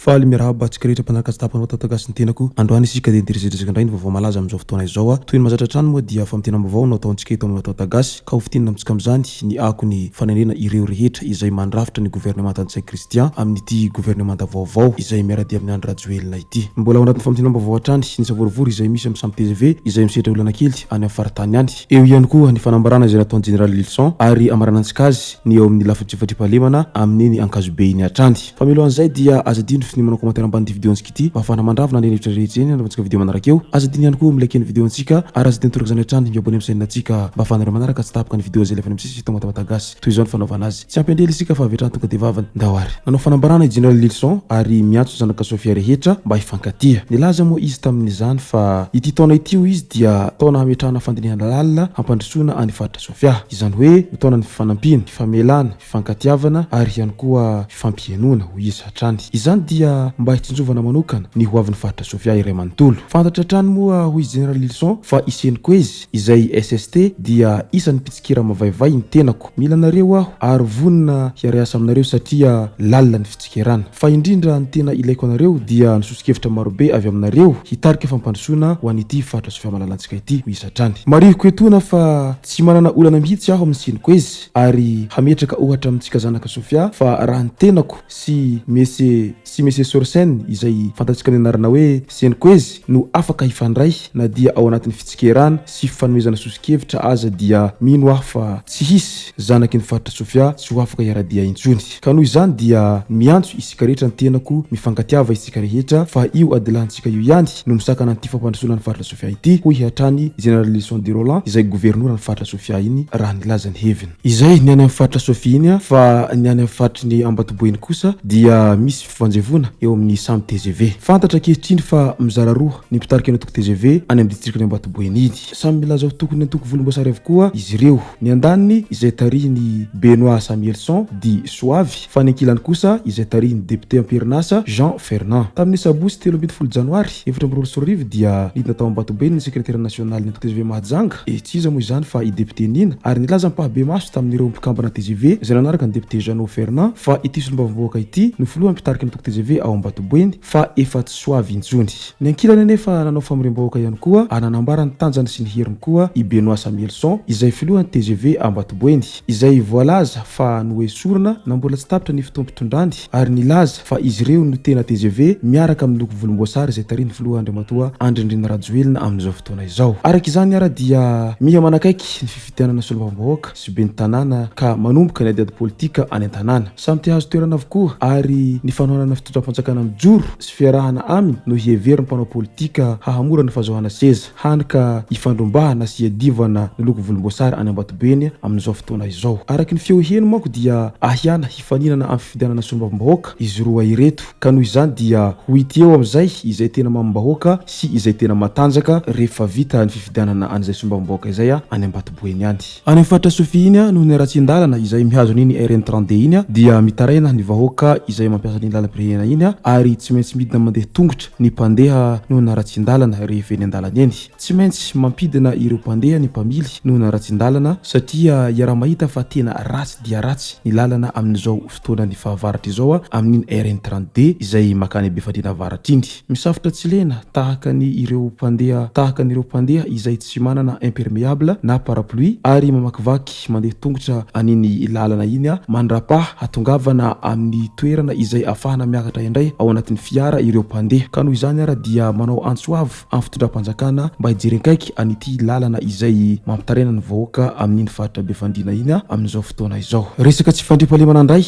Faly miarahaba antsika rehetra mpanaraka tsy tapaka ny Vato Gasy ny tenako. Androany isika dia niresadresaka indray ny vaovao malaza amin'izao fotoana izao. Toy ny mahazatra hatrany moa dia famintinam-baovao no ataontsika eto amin'ny Vato Gasy ka ho fintinina amintsika amin'izany ny akon'ny fanendrena ireo rehetra izay mandrafitra ny governemanta Ntsay Christian amin'ity governemanta vaovao izay miara-dia amin'i Andry Rajoelina ity. Mbola ao anatin'ny famintinam-baovao hatrany ny savorovoro izay misy amin'ny samy tgv izay misedra olana kely any amin'ny faritany any. Eo ihany koa ny fanambarana izay nataon'ny Jeneraly Lylison ary amaranantsika azy ny eo amin'ny lafiny tsy fandriampahalemana amin'iny Ankazobe iny hatrany. Fa mialohan'izay dia aza adino ny manao commentaire ambanin'ity video-ntsika ity mba ahafahana mandravona an'ireny hevitra rehetra ireny hanaovantsika video manaraka eo. Aza adino ihany koa mi-like ny video-ntsika ary aza adino torak'izany hatrany mi-abonner amin'ny chaîne-ntsika mba ahafahanareo manaraka tsy tapaka ny video izay alefanay misesy eto Matamatagasyy. Toy izao ny fanaovana azy. Tsy ampy andrely isika fa avy hatrany tonga dia vavany. Ndao ary. Nanao fanambarana i Jeneraly Lilson ary miantso ny zanaka Sofia rehetra mba hifankatia. Nilaza moa izy tamin'izany fa ity taona ity hoy izy dia taona hametrahana fandinihana lalina hampandrosoana any faritra Sofia. Izany hoe ho taonan'ny fifanampiana, fifamelana, fifankatiavana ary ihany koa fifampihenoana hoy izy hatrany. Izany dia mba hitsinjovana manokana ny ho avin'ny faritra Sofia iray manontolo. Fantatra hatrany moa hoy Jeneraly Lilson fa i Senikoezy izay SST dia isan'ny mpitsikera mavaivay ny tenako. Mila anareo aho ary vonona hiara-hiasa aminareo satria lalina ny fitsikerana. Fa indrindra ny tena ilaiko anareo dia ny soso-kevitra marobe avy aminareo hitarika fampandrosoana ho an'ity faritra Sofia malalantsika ity, hoy izy hatrany. Marihiko etoana fa tsy manana olana mihitsy aho amin'ny Sinokoezy ary hametraka ohatra amintsika zanaka Sofia fa raha ny tenako sy Mese sy Mese Sorsen izay fantatsika amin'ny anarana hoe Senokoezy no afaka hifandray na dia ao anatin'ny fitsikerana sy fifanomezana soso-kevitra aza dia mino aho fa tsy hisy zanaky ny faritra Sofia tsy ho afaka hiara-dia intsony. Ka noho izany dia miantso isika rehetra ny tenako mifankatiava isika rehetra fa io adilahintsika io ihany no misakana an'ity fampandrosoana ny faritra Sofia ity hoy hatrany Jeneraly Lylison de Rolland izay governoran'ny faritra Sofia iny raha nilaza ny heviny. Izay ny any amin'ny faritra Sofia iny fa ny any amin'ny faritry ny Ambatoboeny kosa dia misy fifanjevoana eo amin'ny samy tgv. Fantatra ankehitriny fa mizara roa ny mpitarika ny antoko tgv any amin'ny distrikan'i Ambatoboeny iny. Samy milaza ho tokon'ny antoko volomboasary avokoa izy ireo. Ny andaniny izay tarihin'i Benoit Samielson dit Soavy fa ny ankilany kosa izay tarihin'ny depiote am-perinasa Jean Fernand. Tamin'ny sabotsy 13 janoary 2024 dia nidina tao Ambatobe ny sekretera nasionalin'ny antoko tgv Mahajanga, e tsy iza moa izany fa i depiote Nina, ary nilaza ampahibemaso tamin'ireo mpikambana tgv izay nanaraka ny depiote Jeannot Fernand fa ity solombavambahoaka ity no filoha mpitarika ny antoko tgv ao Ambatoboeny fa efa tsy soavy intsony. Ny ankilany anefa nanao famoriam-bahoaka ihany koa ary nanambara ny tanjany sy ny heriny koa i Benoit Samielson izay filohan'ny tgv Ambatoboeny izay voalaza fa noesorina na mbola tsy tapitra ny fotoam-pitondrany ary nilaza fa izy ireo no tena tgv miaraka amin'ny loko volomboasary izay tarihin'ny filoha Andriamatoa Andry Nirina Rajoelina amin'izao fotoana izao. Araka izany ara dia miha manakaiky ny fifidianana solombavambahoaka sy ben'ny tanàna ka manomboka ny adiady politika any an-tanàna. Samy te hahazo toerana avokoa ary ny fanohanana fitondram-panjakana mijoro sy fiarahana aminy no heverin'ny mpanao politika hahamora ny fahazoana seza. Hany ka ifandrombahana sy iadivana ny loko volomboasary any Ambatobeny amin'izao fotoana izao. Araka ny feo heno manko dia ahiana hifaninana amin'ny fifidianana solombavambahoaka izy roa ireto ka noho izany dia ho hita eo amin'izay izay tena mamim-bahoaka sy izay tena matanjaka rehefa vita ny fifidianana an'izay solombavambahoaka izay any Ambatoboeny any. Any amin'ny faritra Sofia iny noho ny haratsian-dalana izay mihazo an'iny RN 32 iny dia mitaraina ny vahoaka izay mampiasa an'iny lalam-pirenena iny ary tsy maintsy midina mandeha tongotra ny mpandeha noho ny haratsian-dalana rehefa eny an-dalana eny. Tsy maintsy mampidina ireo mpandeha ny mpamily noho ny haratsian-dalana satria iaraha-mahita fa tena ratsy dia ratsy ny lalana amin'izao fotoanan'ny fahavaratra izao amin'iny RN 32 izay makany Befandriana Avaratra iny. Misafotra tsy lena tahaka ny ireo mpandeha tahaka an'ireo mpandeha izay tsy manana imperméable na parapluie ary mamakivaky mandeha tongotra an'iny lalana iny mandrapaha hatongavana amin'ny toerana izay afahana miakatra indray ao anatin'ny fiara ireo mpandeha ka noho izany ara dia manao antso avo amin'ny fitondram-panjakana mba hijery akaiky an'ity lalana izay mampitaraina ny vahoaka amin'iny faritra Befandriana iny amin'izao fotoana izao. Resaka tsy fandriampahalemana indray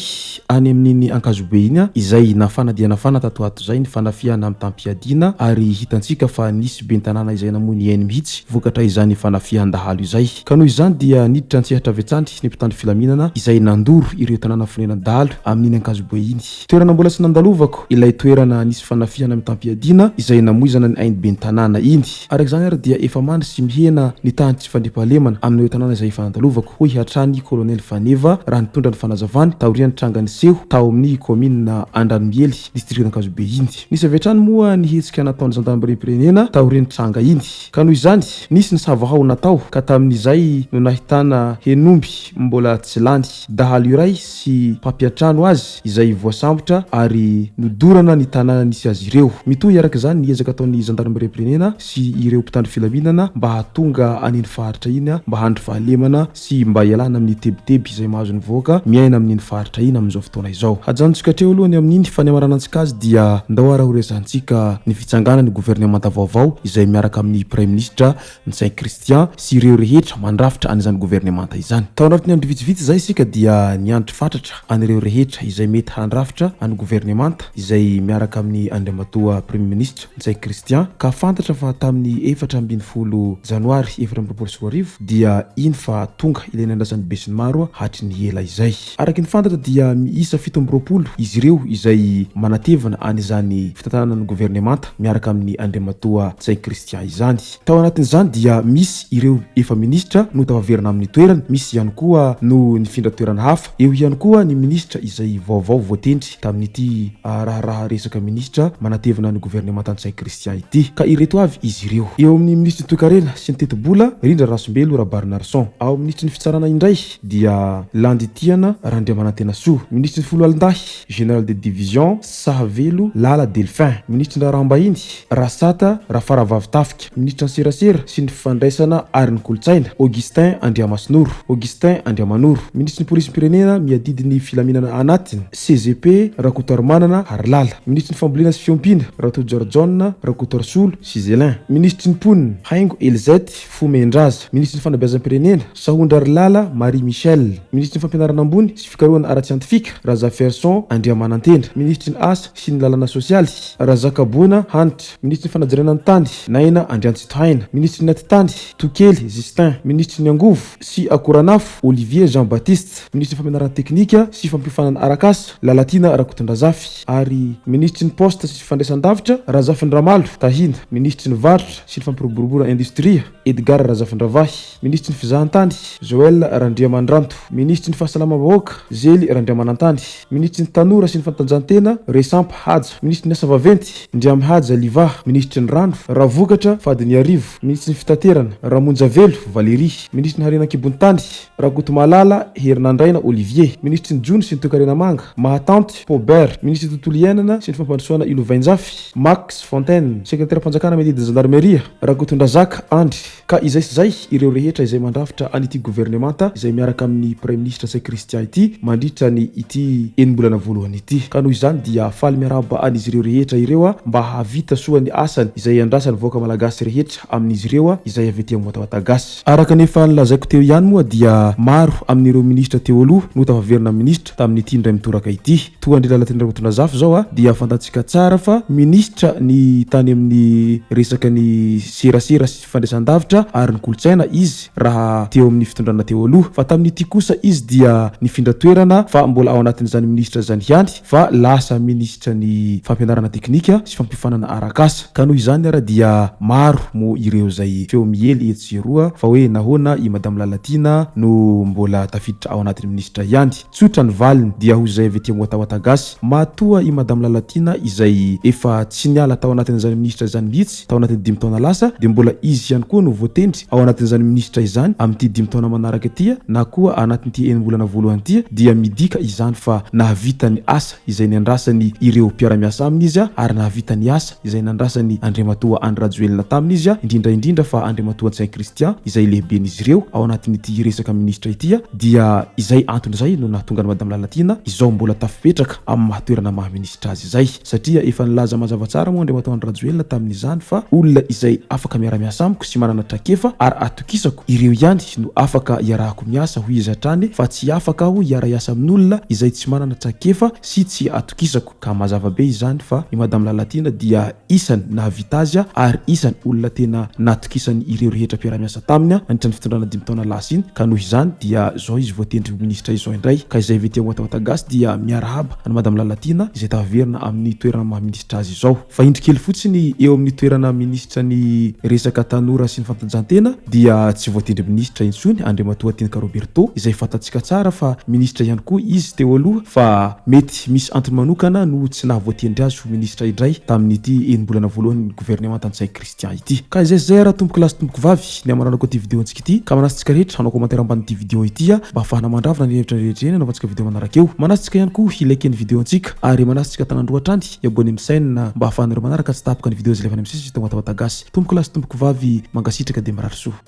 any amin'iny Ankazobe iny izay nafana dia nafana tato ho ato izay ny fanafihana mitam-piadiana ary hitantsika fa nisy ben'ny tanàna izay namoy ny ainy mihitsy vokatra izany fanafihan-dahalo izay. Ka noho izany dia niditra an-tsehatra avy hatrany ny mpitandro filaminana izay nandoro ireo tanàna fonenan-dahalo amin'iny Ankazobe iny. Toerana mbola tsy nandalovako ilay toerana nisy fanafihana mitam-piadiana izay namoizana ny ain'ny ben'ny tanàna iny. Araka izany ary dia efa mandry sy mihena ny tahan'ny tsy fandriampahalemana amin'ireo tanàna izay efa nandalovako, hoy hatrany Kolonely Faneva raha nitondra ny fanazavany taorian'ny tranga niseho tao amin'ny kaominina Andranomiely, distrikan'Ankazobe iny. Nisy avy hatrany moa ny hetsika nataon'ny zandarimariam-pirenena taorian'ny tranga iny. Ka noho izany, nisy ny savahao natao ka tamin'izay no nahitana hen'omby mbola tsy lany, dahalo iray sy mpampiantrano azy izay voasambotra ary. ary nodorana ny tanàna nisy azy ireo. Mitohy araka izany ny ezaka ataon'ny zandarimariam-pirenena sy ireo mpitandro filaminana mba hahatonga an'iny faritra iny mba handry fahalemana sy mba hialana amin'ny tebiteby izay mahazo ny vahoaka miaina amin'iny faritra iny amin'izao fotoana izao. Hajanontsika hatreo aloha ny amin'iny fa ny hamaranantsika azy dia ndao ara horesahantsika ny fitsanganan'ny governemanta vaovao izay miaraka amin'ny Praiminisitra Ntsay Christian sy ireo rehetra mandrafitra an'izany governemanta izany. Tao anatin'ny andro vitsivitsy izay isika dia niandry fatratra an'ireo rehetra izay mety handrafitra an'ny governemanta izay miaraka amin'ny Andriamatoa Praiminisitra Ntsay Christian ka fantatra fa tamin'ny 14 janoary 2024 dia iny fa tonga ilay nandrasan'ny besinimaro hatry ny ela izay. Araka ny fantatra dia miisa 27 izy ireo izay manatevina an'izany fitantanana ny governemanta miaraka amin'ny Andriamatoa Ntsay Christian izany. Tao anatin'izany dia misy ireo efa minisitra no tafaverina amin'ny toerany, misy ihany koa no nifindra toerana hafa, eo ihany koa ny minisitra izay vaovao voatendry tamin'ity raharaha resaka minisitra manatevina ny governemanta Ntsay Christian ity. Ka ireto avy izy ireo. Eo amin'ny minisitry ny toekarena sy ny tetibola, Rindra Rasombelo Rabarinarison. Ao amin'ny minisitry ny fitsarana indray dia Landitiana Randriamanantenasoa. Minisitry ny foloalindahy, Général de division Sahavelo Lala Delphin. Minisitry ny raharaham-bahiny, Rasata Rafaravavitafika. Minisitry ny serasera sy ny fifandraisana ary ny kolontsaina, Augustin Andriamasinoro. Augustin Andriamanoro. Minisitry ny polisim-pirenena miadidy ny filaminana anatiny, CGP Rakotoarimanana Harilala. Minisitry ny fambolena sy fiompiana, Ratojoarijaona Rakotoarisolo Sizelin. Minisitry ny mponina, Haingo Elizeth Fomendraza. Minisitry ny fanabeazam-pirenena, Sahondrarilala Marie Michelle. Minisitry ny fampianarana ambony sy fikarohana ara-tsiantifika, Razafiarison Andriamanantena. Minisitry ny asa sy ny lalana sosialy, Razakaboana Hanitra. Minisitry ny fanajariana ny tany, Naina Andriantsitohaina. Minisitry ny atitany, Tokely Justin. Minisitry ny angovo sy akoranafo, Olivier Jean Baptiste. Minisitry ny fampianarana teknika sy fampiofanana arak'asa, Lalatiana Rakotondrazafy. Ary Minisitry ny paositra sy fifandraisan-davitra, Razafindramalo Tahina. Minisitry ny varotra sy ny fampiroboroboana indostria, Edgard Razafindravahy. Minisitry ny Fizahantany, Joël Randriamandranto. Minisitry ny Fahasalamam-bahoaka, Zely Randriamanantany. Minisitry ny Tanora sy ny Fanatanjahantena, Resampa Haja. Minisitry ny Asa Vaventy, Ndriamihaja Livah. Minisitry ny Rano, Ravokatra Fadiniarivo. Minisitry ny Fitaterana, Ramonjavelo Valérie. Minisitry ny Harena an-kibon'ny tany, Rakotomalala Herinandraina Olivier. Minisitry ny Jono sy ny Toekarena Manga, Mahatanty Paubert. Minisitry ny Tontolo iainana sy ny Fampandrosoana Ilovainjafy, Max Fontaine. Sekreteram-panjakana miadidy ny Zandarmeria, Rakotondrazaka Andry. Ka izay sy izay ireo rehetra izay mandrafitra an'ity governemanta izay miaraka amin'ny Praiminisitra Ntsay Christian ity mandritra ny ity enim-bolana voalohany ity. Ka noho izany dia faly miarahaba an'izy ireo rehetra ireo aho mba hahavita soa ny asany izay andrasan'ny vahoaka Malagasy rehetra amin'izy ireo izay avy aty Amboatawata Gasy. Araka ny efa nolazaiko teo ihany moa dia maro amin'ireo minisitra teo aloha no tafaverina minisitra tamin'ity indray mitoraka ity. Toa an-dry Lalatiana Rakotondrazafy izao dia fantatsika tsara fa minisitra ny tany amin'ny resaka ny serasera sy fifandraisan-davitra ary ny kolontsaina izy raha teo amin'ny fitondrana teo aloha fa tamin'ity kosa izy dia nifindra toerana fa mbola ao anatin'izany minisitra izany ihany fa lasa minisitra ny fampianarana teknika sy fampiofanana arak'asa. Ka noho izany ara dia maro moa ireo izay feo miely etsy sy eroa fa hoe nahoana i Madame Lalatiana no mbola tafiditra ao anatin'ny minisitra ihany. Tsotra ny valiny dia ho izay avy aty Watawata Gasy. Matoa i Madame Lalatiana izay efa tsy niala tao anatin'izany minisitra izany mihitsy tao anatin'ny dimy taona lasa dia mbola izy ihany koa no voatendry ao anatin'izany minisitra izany amin'ity dimy taona manaraka ity na koa anatin'ity enim-bolana voalohany ity dia midika izany fa nahavita ny asa izay niandrasany ireo mpiara-miasa aminy izy ary nahavita ny asa izay nandrasan'i Andriamatoa Andry Rajoelina taminy izy, indrindra indrindra fa Andriamatoa Ntsay Christian izay lehiben'izy ireo ao anatin'ity resaka minisitra ity dia izay antony izay no nahatonga an'i Madame Lalatiana izao mbola tafipetraka amin'ny maha toerana maha minisitra azy izay satria efa nilaza mazava tsara moa Andriamatoa Andry Rajoelina tamin'izany fa olona izay afaka miara-miasa amiko sy manana traikefa ary atokisako ireo ihany no afaka iarahako miasa hoy izy hatrany fa tsy afaka aho hiara-hiasa amin'olona izay tsy manana traikefa sy tsy atokisako. Ka mazava be izany fa i Madame Lalatiana dia isany nahavita azy ary isany olona tena natokisany ireo rehetra mpiara-miasa taminy nandritra ny fitondrana dimy taona lasa iny ka noho izany dia zao izy voatendry ho minisitra izao indray ka izay avy ety Watawata Gasy dia miarahaba an'i Madame Lalatiana izay tafaverina amin'ny toerana maha minisitra azy izao. Fa indro kely fotsiny eo amin'ny toerana minisitra ny resaka tanora sy ny fantanjahantena dia tsy voatendry minisitra intsony Andriamatoa Tinka Roberto izay fantatsika tsara fa minisitra ihany koa izy teo aloha fa mety misy antony manokana no tsy nahavoatendry azy ho minisitra indray tamin'ity enim-bolana voalohan'ny governemanta Ntsay Christian ity. Ka izay sy izay ary tompoko lahy sy tompoko vavy ny hamaranako ity video antsika ity ka manasa antsika rehetra hanao commentaire ambanin'ity video ity mba hahafahana mandravona ny hevitra rehetra eny hanaovantsika video manaraka eo. Manasa antsika ihany koa hi-like ny video antsika ary. ary manasa antsika an-tanan-droa hatrany hi-abonner amin'ny chaîne mba ahafahanareo manaraka tsy tapaka ny vidéo izay alefanay misesy eto Matavata Gasy. Tompokolahy sy tompokovavy, mankasitraka dia mirary soa.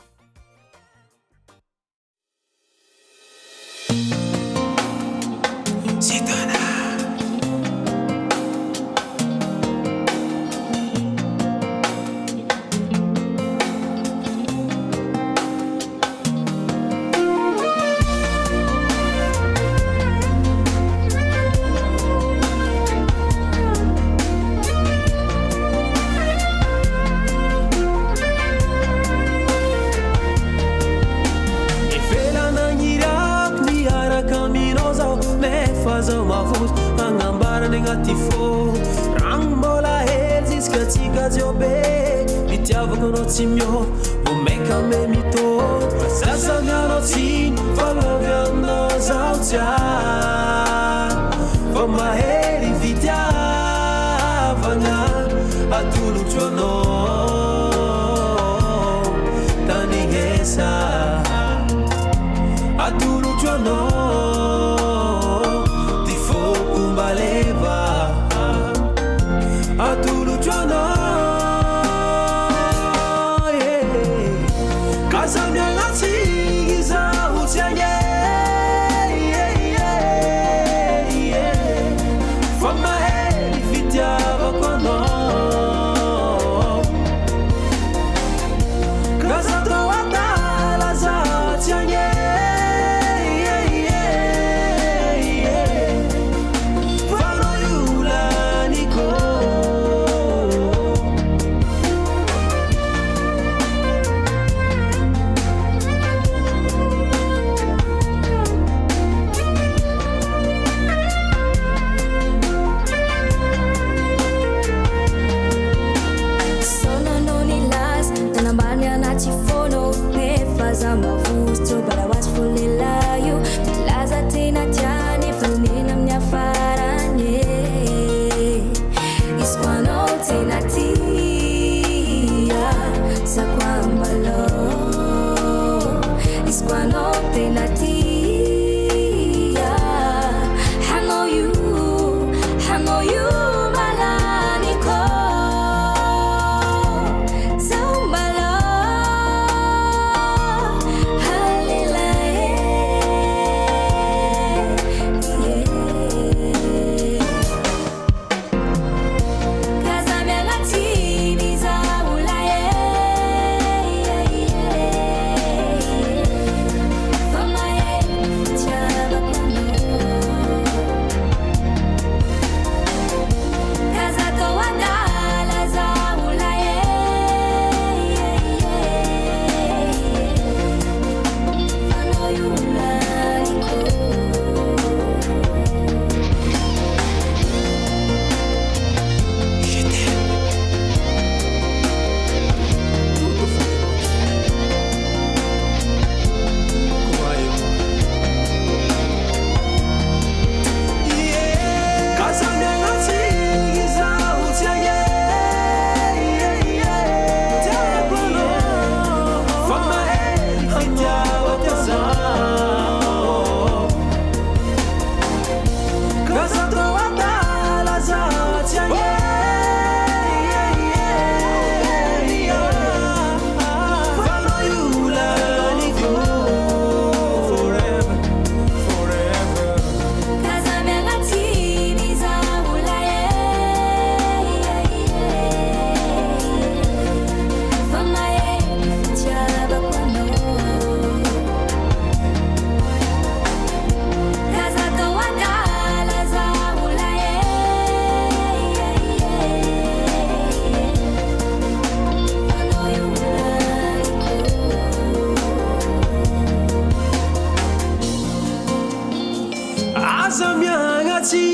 Aza miagnatsy,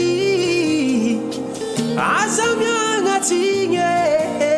aza miagnatsy e.